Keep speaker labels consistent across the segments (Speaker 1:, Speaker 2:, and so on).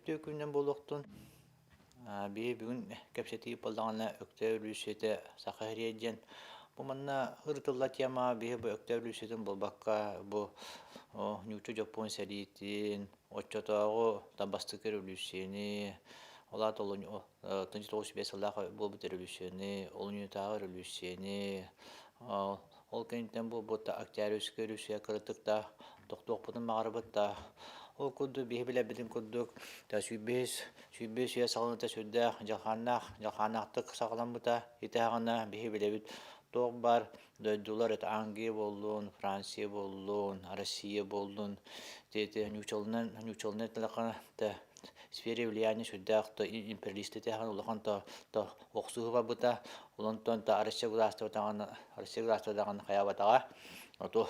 Speaker 1: Үтүө күнүнэн буолуохтун. Биһи бүгүн кэпсэтии буоллаҕына Өктөөп революцията Саха сириэ диэн бу манна ырытыллар тема биһи бу Өктөөп революциятын буолбакка бу нуучча дьоппуон сэриитин, оччотооҕу бастакы революцияны, ол аата 1905 сыллаах буолбут революцияны, олунньутааҕы революцияны, ол кэнниттэн буолбут Октябрьскай революция кыратык да тохтуохпутун баҕарабыт да ол курдук биһи билэрбитин курдук 105 үйэ саҕаланыыта сүрдээх дьалхааннаах дьалхааннаахтык саҕаламмыта ити аҕына биһи билэбит туох баар дойдулар это Англия буоллун, Франция буоллун, Россия буоллун ити нуучалынан нуучалынан сфере влияния сүрдээх империалиститээҕин улахан то охсуһуу барбыта. Онтон Россия государствотаҕын Россия государствотаҕын хайаабатаҕа оту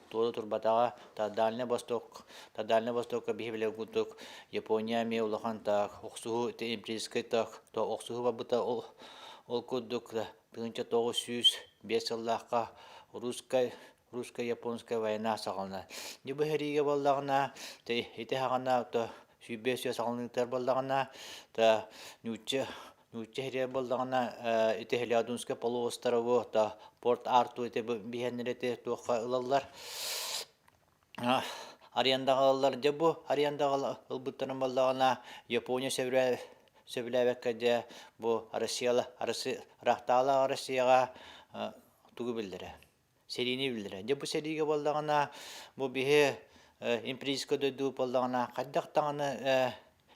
Speaker 1: туора турбатаҕа. Дальний Восток Дальний Востокка биһи билэр курдук Япония эмиэ улахан так охсуһуу империалистическай так охсуһуу барбыта ол ол курдук 1905 сыллаахха русскай русско-японская война саҕалана. Дьэ бу сэриигэ буоллаҕына, ити саҕана то 105 сүүс саҕаланыытыгар буоллаҕына, то нуучча нуучча сиригэр буоллаҕына ити Ляодунскай полуострову то Порт Артур ити биһиэннэри ити туохха ылаллар арендаҕа ылаллар. Дьэ бу арендаҕа ылбыттарын буоллаҕына Япония сөбүлээбэккэ дьэ бу Россияла ыраахтааҕылаах Россияҕа тугу биллэрэ Сэриини биллэрэ. Дьэ бу сэриигэ буоллаҕына, бу биһи империйскэй дойду буоллаҕына, хайдах даҕаны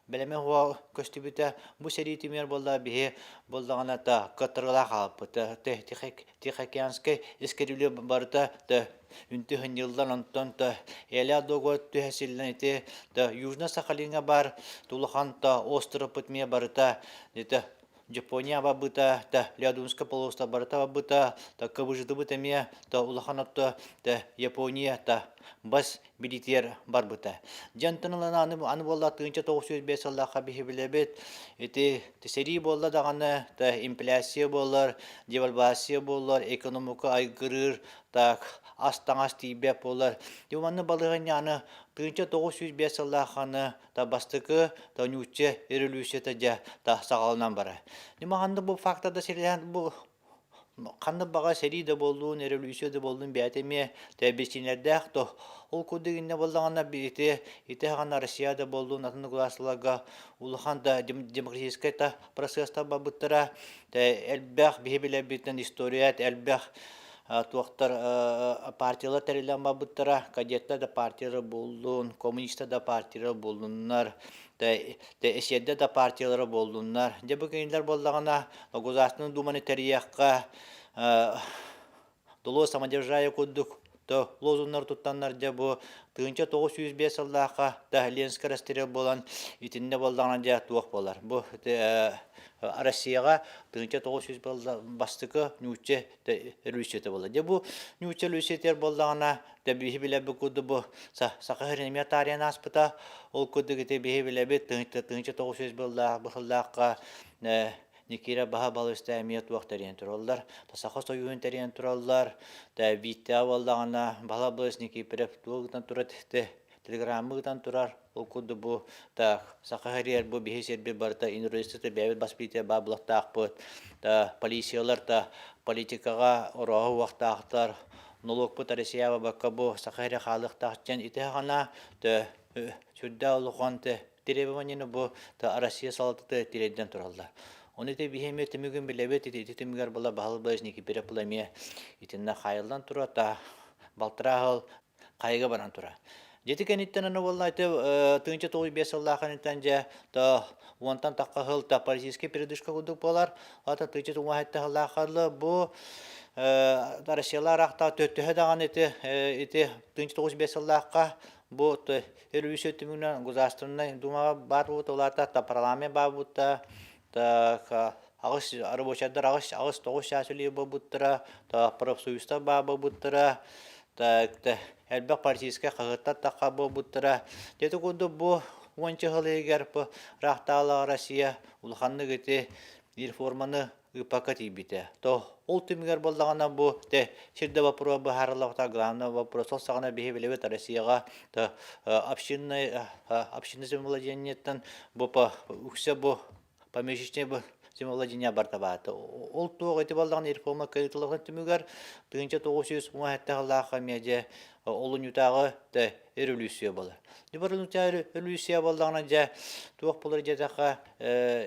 Speaker 1: бэлэмэ суоҕа көстүбүтэ. Бу сэрии түмүгэр буолла биһи буоллаҕына та кыаттарыылаах хаалбыт. Тихоокеанскай эскадрилья барыта та үнтү сынньыллан онтон та Эля договор түһэсиллэн ити та Южно-Сахалиҥҥа баар улахан та островпыт эмиэ барыта ити Япония барбыта, та Ляодунская полуостров барыта барбыта, та кыбыжытыбыт эмиэ, та улахан отто, та Япония, та бас билиитигэр барбыта. Дьантан ылан аны, аны буолла 1905 сыллаахха биһи билэбит, ити сэрии буолла даҕаны, та инфляция буолар, девальвация буолар, экономика айгырыыр, так ас-таҥас тиийбэт буолар. Дьэ манна балаһыанньаны 1905 сыллаахханы та бастакы та нуучча революцията дьэ та саҕаланан барар. Ханнык бу факторда сирилэһэн бу ханнык баҕа сэрии да буоллун, революция да буоллун бэйэтэ эмиэ тэбисиинэрдээх то ол курдук иннэ буоллаҕына ити ити хаҕана Россия да буоллун атын государстволарга улахан да демократическай та процесстар барбыттара элбэх биһи билэрбитинэн история элбэх туохтар партиялар тэриллэн барбыттара кадеттар да партиялара буоллун коммунистар да партиялара буоллуннар эсердэр да партиялара буоллуннар дьэ бу кинилэр буоллаҕына Государственнай Думаны тэрийиэххэ Долой самодержавие курдук то лозуннар туттаннар дьэ бу 1905 сыллаахха да Ленскэй расстрел буолан итиннэ буоллаҕына дьэ туох буолар бу Россияҕа 1900 бастакы нуучча революцията буолла дьэ бу нуучча революциятыгар буоллаҕына дэ биһи билэрбит курдук бу саха сирин эмиэ таарыйан ааспыта ол курдук ити биһи билэбит 1900 быллаах быһыллаахха Никита баһа балыста эмиэ туох тэрийэн тураллар, Саха Сойууһун тэрийэн тураллар, Бииттээх буоллаҕына Балабыс Никифоров туох ыытан турар телеграмма ыытан турар, ол курдук бу так Саха сиригэр бу биһи сирбит барыта инресты бэйэбит бас билиитэ баар булуохтаахпыт, полициялар да политикаҕа орооһу уохтаахтар, нолуокпут Россия бабакка бу Саха сирэ хаалыахтаах диэн ити саҕана сүрдээх улахан требованиены бу Россия салалтата тириэрдэн тураллар. Ону ити биһи эмиэ түмүгүн билэбит, ити түмүгэр була Баһыл Быһыжник Ипирепула эмиэ итиннэ хаайыллан турар, та балтараа сыл хайыга баран турар. Дьити кэнниттэн аны буолла ити 1905 сыллаах кэнниттэн дьэ то уонтан тахха сыл та политический передышка курдук буолар. Ата 1917 сыллаах бу Россиялар аахта төһө даҕаны ити ити 1905 сыллаахха бу Өрүүсэ түмүгүнэн Государственнай Думаҕа баар буолбута, ол аата парламент баар буолбута, аҕыс рабочайдар аҕыс аҕыс тоҕус чаас үлэлиир буолбуттара, профсоюзтар баар буолбуттара, элбэх политическай хаһыаттар тахха буолбуттара. Дьэ ити курдук бу уонча сыл иһигэр бу ыраахтааҕылаах Россия улаханнык ити реформаны. ыыппакка тиийбитэ. То ол түмүгэр буоллаҕына бу те сир да вопрос быһаарыллыбата главный вопрос ол саҕана биһи билэбит Россияҕа то общинный общинный землевладениеттан бу по үксэ бу помесячный бу землевладение бартабаата. Ол туох ити буоллаҕына реформа кыайытыллыбытын түмүгэр 1917 сыллаахха эмиэ дьэ олунньутааҕы революция буолар. Революция революция буоллаҕына дьэ туох буолар диэтэххэ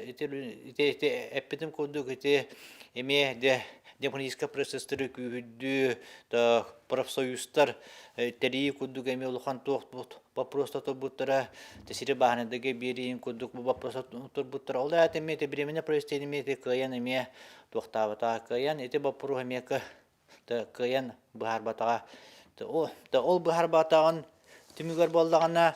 Speaker 1: ити ити ити эппитим курдук ити эмиэ дьэ демократическай процесстары күүһүрдүү профсоюзтар тэрийии курдук эмиэ улахан туох вопростар турбуттара сири бааһынайдарга биэриин курдук бу вопростар турбуттара ол аата эмиэ временное правительство эмиэ кыайан эмиэ туохтаабатаҕа кыайан ити боппуруоһу эмиэ кыайан быһаарбатаҕа ол быһаарбатаҕын түмүгэр буоллаҕына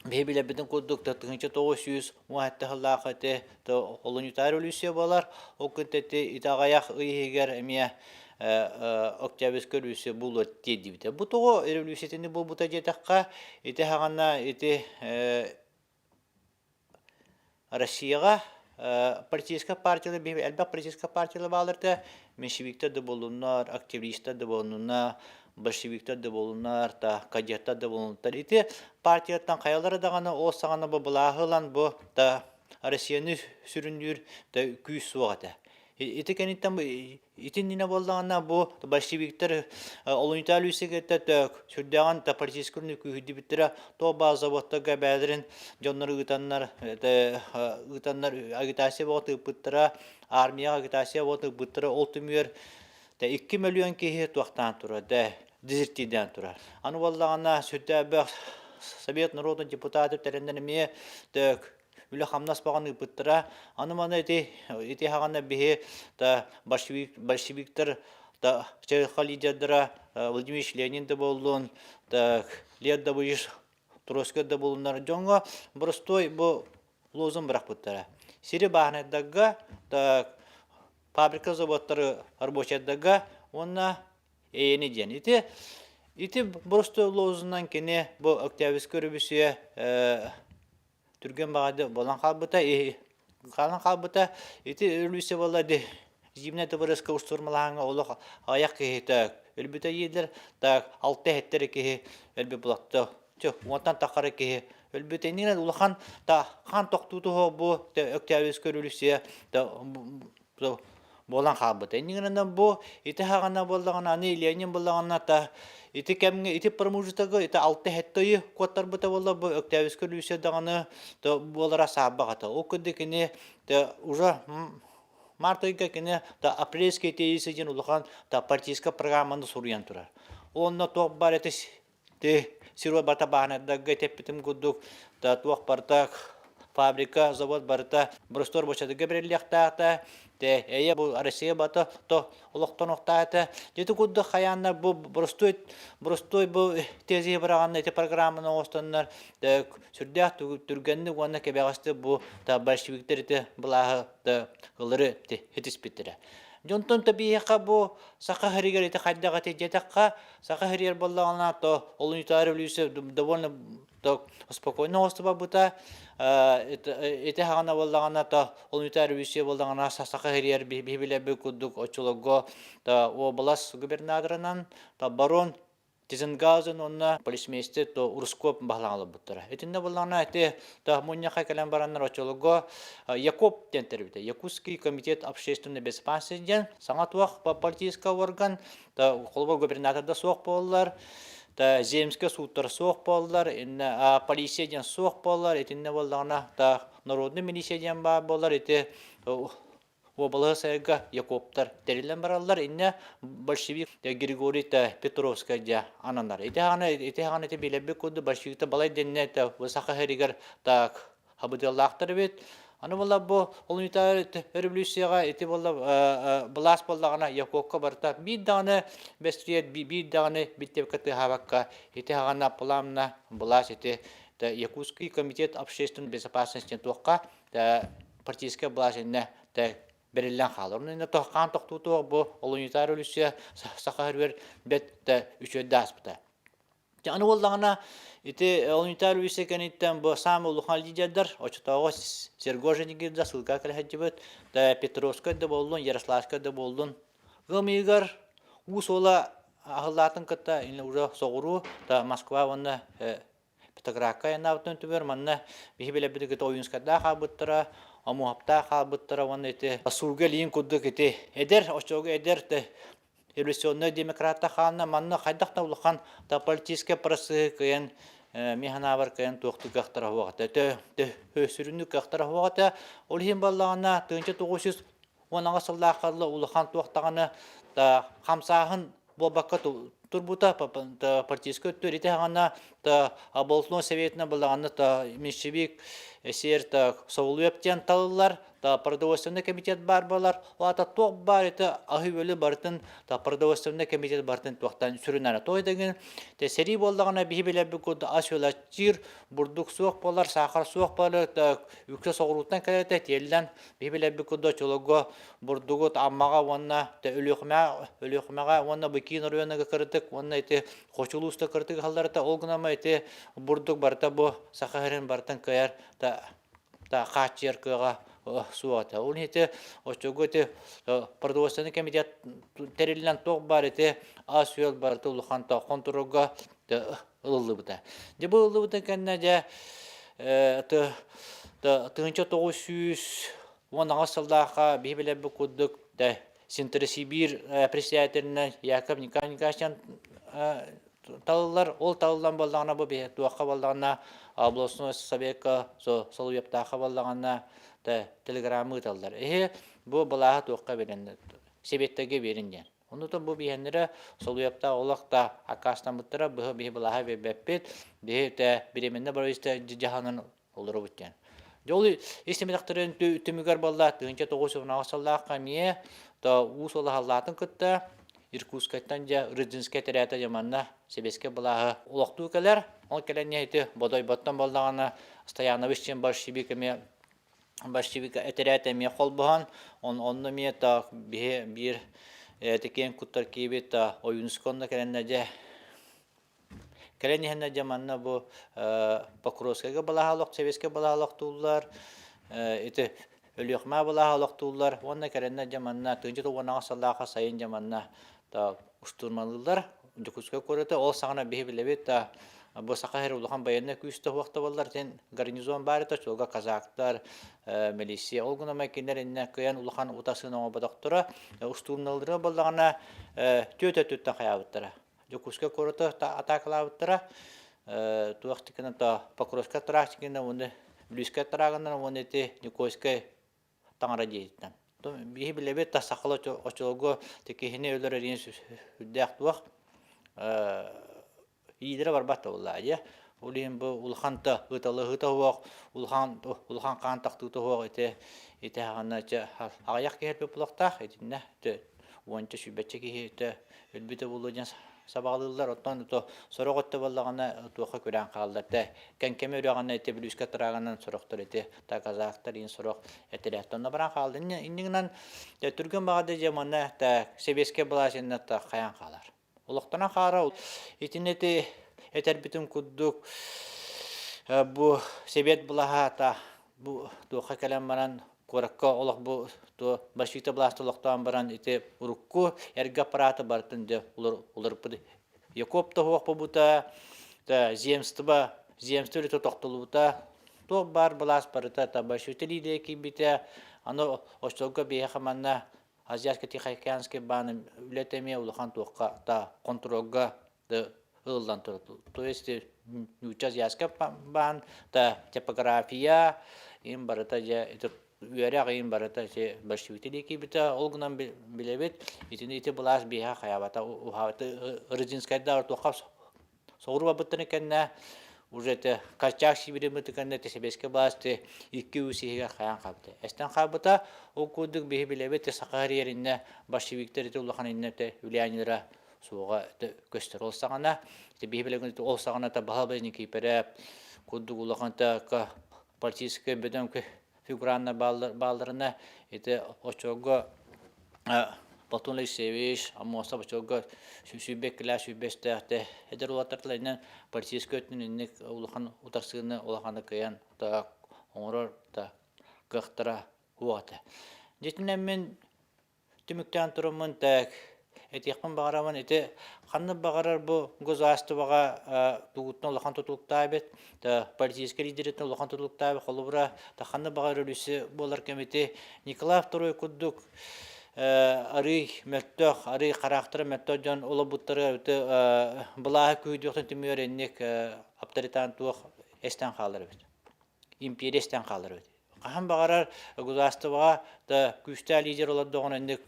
Speaker 1: биһи билэрбитин курдук 1997 сыллаах ити олунньутааҕы революция буолар ол кытта ити ити аҕыйах ый иһигэр эмиэ Октябрьскай революция буолуо тиэрдибитэ. Бу тоҕо революциятыны буолбута диэтэххэ, ити хаҕана ити Россияҕа политическай партиялар элбэх политическай партиялар бааллар этэ. Меньшевиктэр да буоллуннар, активистар да буоллуннар, большевиктар да буоллуннар, та кадеттар да буоллуннар. Ити партияттан хайалара даҕаны ол саҕана бу былааһы ылан бу та Россияны сүрүннүүр да күүс суох этэ. Ити кэнниттэн Итиннинэ буоллаҕына бу большевиктар олунньутаа Люсигэтэ сүрдээҕин политическай күүһүрдүбүттэрэ то баа заводтарга бэйэлэрин дьоннору ыытаннар ыытаннар агитация бөҕө ыыппыттара армияҕа агитация бөҕө ыыппыттара ол түмүгэр 2 мөлүйүөн киһи туохтаан турар дезертирдээн турар аны буоллаҕына сүрдээх совет народун депутаты тэриннэр эмиэ үлэ-хамнас баҕан ыыппыттара. Аны маны ити ити хаҕана биһи да большевик большевиктар да ЧХ лидердара Владимир Ленин да буоллун, да Лев Давыдович Троцкий да буоллуннар дьоҥҥо боростуой бу лозунг бырахпыттара. Сири бааһынайдарга да фабрика заводтары рабочайдарга уонна эйэни диэн. Ити ити боростуой лозунан кини бу Октябрьскай революция түргэн баҕайы буолан хаалбыта хаалан хаалбыта ити революция буолла ди зимняя дворецкая устурмалааһыҥҥа олох аҕыйах киһи өлбүтэ дииллэр так алта иһиттэр киһи өлбүт булатта уонтан таххара киһи өлбүтэ иннинэ улахан та хаан тохтуутуһу бу Октябрьская революция буолан хаалбыта. Иннигинэн бу ити хаҕана буоллаҕына аны Ленин буоллаҕына та ити кэмҥэ ити промежутогы ити алта сэттэ ыйы куоттарбыта буолла бу Өктөөбүскэ революция даҕаны то буолара саарбах этэ. Ол курдук кини то уже март ыйга кини та апрельский тезисы диэн улахан та партийскай программаны суруйан турар. Онно туох баар ити Ти сиро барыта бааһынайдарга тэппитим курдук да туох барыта фабрика, завод барыта боростуор бочатыга бэриллиэхтаахта те эйэ бу Россия бата то олохтонуохтаата дьити курдук хайааннар бу боростуой боростуой бу тезиһи быраҕанна ити программаны оҥостоннор сүрдээх түргэнник уонна кэбэҕэстик бу та большевиктэр ити былааһы да ылары хитиспиттэрэ. Дьонтон табиһиэхэ бу саха сиригэр ити хайдах ити диэтэххэ Саха сиригэр буоллаҕына, то олунньутааҕы революция довольно то спокойно оҥостубаппыта. Ити хаҕана буоллаҕына, то олунньутааҕы революция буоллаҕына, Саха сиригэр биһи билэрбит курдук оччолорго то уобалас губернаторынан то барон Тизенгаузен уонна полицмейстер то Рускоп баһылаан олорбуттара. Итиннэ буоллаҕына ити то мунньахха кэлэн бараннар оччолорго Якоб диэн тэрибитэ. Якутский комитет общественной безопасности диэн саҥа туох политический орган холобур губернаторда суох буоллар, та земскэй сууттар суох буоллар, иннэ полиция диэн суох буоллар, итиннэ буоллаҕына та народный милиция диэн баар буолар, ити уобалаһы сайга Якоптар тэриллэн бараллар, иннэ большевик Григорий Петровскай дьэ ананар. Ити хаҕана ити хаҕана ити билэрбит курдук большевикта балай дэннэ саха сиригэр так хабыдыаллаахтар эбит. Аны буолла бу олунньутааҕы революцияҕа ити буолла былаас буоллаҕына Якутка барыта биир даҕаны бэстириэт биир даҕаны биттиэпкэ тыаһаабакка ити хаҕана планна былаас ити Якутский комитет общественной безопасности туохха партийскай былаас иннэ бэриллэн хаалар. Онно хаан тохтуутуох бу олунньутааҕы революция саха сиригэр бэт үчүгэйдэ ааспыта. Аны буоллаҕына ити Олунньутаар Луиса кэнниттэн бу саамай улахан лидердэр оччотооҕу Сергожин Гирда ссылка кэлэ сылдьыбыт, да Петровскай да буоллун, Ярославскай да буоллун ыам ыйыгар уу суола аһыллаатын кытта уже соҕуруу да Москва уонна Петроградка айаннаабытын түмэр манна биһи билэрбит ити Ойуунскайдаах хаалбыттара, Омуоһаптаах хаалбыттара уонна ити Сурга Ильин курдук ити эдэр, оччолорго эдэр революционнай демократтар хаанна манна хайдах да улахан да политическай процеһы кыайан мин санаабар кыайан туохтуу кыахтара суох этэ. Сүрүннүк кыахтара суох этэ. Ол иһин буоллаҕына 1918 сыллаахха улахан туох даҕаны да хамсааһын буолбакка турбута партийскай өттүгэр ити саҕана областной советына былаҕана меньшевик эсер Савулуев диэн талыллар продовольственный комитет баар буолар ол аата туох баар ити аһы-үөлү барытын продовольственный комитет барытын туохтан сүрүннэрэ той дэгин те сэрии буоллаҕына биһи билэрбит курдук ас-үөл аччыыр бурдук суох буолар саахар суох буолар үксэ соҕурууттан кэлэрэ тиэллэн биһи билэрбит курдук оччолорго бурдугу Аммаҕа уонна Өлүөхүмэҕэ Өлүөхүмэҕэ уонна Быкиин оройуонугар кырытык уонна ити Хочулуу уста кырытык ыһалларыта ол гынан ити бурдук барыта бу Саха сирин барытын кыайар та та хааччыйар кыаҕа суох этэ. Ол ити оччого ити продовольственный комитет тэриллэн туох баар ити ас-үөл барыта улахан хонтуруолга ылыллыбыта. Дьэ бу ылыллыбытын кэннэ дьэ 1918 сыллаахха биһи билэрбит курдук Синтерсибир председателинэн Яков Николаевич Николаевич талыллар. Ол талыллан буоллаҕына бу биһи туохха буоллаҕына областной советка солуйаптаахха буоллаҕына телеграмма ыыталлар. Иһи бу былааһы туохха биэрэн сэбиэттэргэ биэрин диэн. Онутун бу биһэннэрэ солуйаптаах олох да аккаастаммыттара быһа биһи былааһы биэрбэппит биһи тэ бириэмэннэ правительство дьаһанан олоробут диэн. Дьэ ол истимэтэхтэрин түмүгэр буолла 1918 сыллаахха эмиэ то уу суолаһаллаатын кытта Иркутскайтан дьэ Рыдзинскай тэрээтэ дьэ манна сэбиэскэй былааһы олохтуу кэлэр. Ол кэлэн ити Бодойботтон буоллаҕына Стоянович диэн большевик эмиэ большевик этэрээт эмиэ холбоһон онно эмиэ то биһи биир киэн куттар киибит Ойуунускай онно кэлэннэ дьэ Кэлэн иһэннэ дьэ манна бу Покровскайга балаһа олох Сэбиэскэй балаһа олохтууллар, ити Өлүөхүмэ балаһа олохтууллар уонна кэлэннэ дьэ манна 1918 сыллаахха сайын дьэ манна штурмалыыллар Дьокуускай куораты. Ол саҕана биһи билэбит да бу Саха сирэ улахан байыаннай күүстэ суох да буоллар син гарнизон баар этэ, оччолорго казактар, милиция. Ол гынан кинилэр иннэ кыайан улахан утасыын оҥорботохторо. Штурмалыыра буоллаҕына түөрт өттүттэн хайаабыттара. Дьокуускай куораты атаакалаабыттара. Туох тикина то Покровскай трак тикина уонна Бүлүүскэй трагынан уонна ити Никольскай таҥара дьиэтиттэн. Биһи билэбит та сахал очолорго киһини өлөр эриэн сүрдээх туох иидэрэ барбат да буоллаа дьэ. Ол иһин бу улахан та ыталыһыта суох, улахан улахан хаан тахтыыта суох ити ити хаҕана аҕыйах киһи өлбүт буолуохтаах итиннэ уонча сүүрбэччэ киһи өлбүтэ буолуо диэн сабаҕалыыллар. Оттон то сорох өттө буоллаҕына туохха күрээн хааллар тэ Кэҥкэмэ үрэҕинэ ити Бүлүүскэ тырааганан сорохтор ити казахтар иин сорох этэрээт онно баран хаалла. Иннигинэн түргэн баҕада дьэ манна та сэбиэскэй былаас иннэ та хайаан хаалар. Олохтонон хаара итини ити этэрбитин курдук бу сэбиэт былаһа та бу туохха кэлэн баран куоракка олох бу туо башита былааста олохтоон баран ити урукку эргэ аппараты барытын дьэ уларыппыт Якоб тоһуох буолбута та земство земство үлэтэ тохтолубута туох баар былаас барыта та большевиктар лидерэ киирбитэ аны оччолорго биһиэхэ манна Азиатско-Тихоокеанский баан үлэтэ эмиэ улахан туохха та хонтуруолга ылыллан турар. То есть нуучча азиатскай баан та типография им барыта дьэ ити үөрэх им барыта ити большевиктар киирбитэ. Ол гынан билэбит итини ити былаас биһиэхэ хайаабата уһаабыта Рыдзинскайдааҕар туохха Соҕуруу барбыттарын кэннэ уже это Колчак Сибири кэннэ сэбиэскэй былаас икки-үс иһигэр хайаан хаалбыта. Эстэн хаалбыта. Ол курдук биһи билэбит саха иһэриннэ большевиктар ити улахан иннэ влияниелара суоҕа көстөр. Ол саҕана биһи билэбит ол саҕана Баһылай Никиипэрэп курдук улахан политическай бөдөҥ фигураннар баалларына ити оччолорго. Платон Алексеевич Аммосов оччолорго сүүрбэккилээх сүүрбэстээхтэ эдэр уолаттар тылынан политическай өттүн инник улахан утарсыыны улаханнык кыайан оҥорор да кыахтара суох этэ. Дьитинэн мин Түмүктээн тураммын так этиэхпин баҕарабын ити ханнык баҕарар бу государствоҕа тугуттан улахан тутулуктаабыт политическай лидериттэн улахан тутулуктаабыт холобура ханнык баҕарар революция буолар кэмити Николай Второй курдук арый мөлтөх арый хараахтара мөлтөх дьон олорбуттары былааһы күүһүрдүөхтэн түмүгэр инник авторитан туох эстэн хаалар эбит империя эстэн хаалар эбит Хаһан баҕарар государствоҕа да күүстээх лидер олордоҕуна инник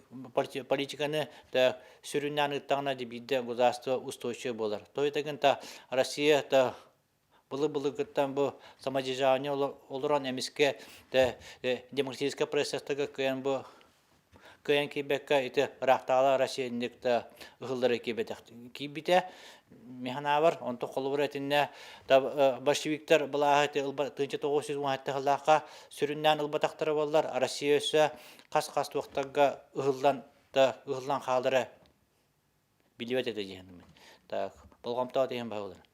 Speaker 1: политиканы да сүрүннээн ыыттаҕына биирдэ государство устойчивый буолар. То та Россия да былыр-былыргыттан бу самодержавие олорон эмискэ да демократическай процесстарга кыайан бу Кыайан киирбэккэ ити ыраахтааҕылар Россия инник да ыһыллары киирбэтэх киирбитэ. Механаабар, онтон холобура итиннэ большевиктар былааһы ити 1917 сыллаахха сүрүннээн ылбатахтара буоллар, Россия өссө хас-хас туохтарга ыһыллан да ыһыллан хаалара биллибэт этэ диэн. Так, болҕомтоҕо тиһэн баһылар.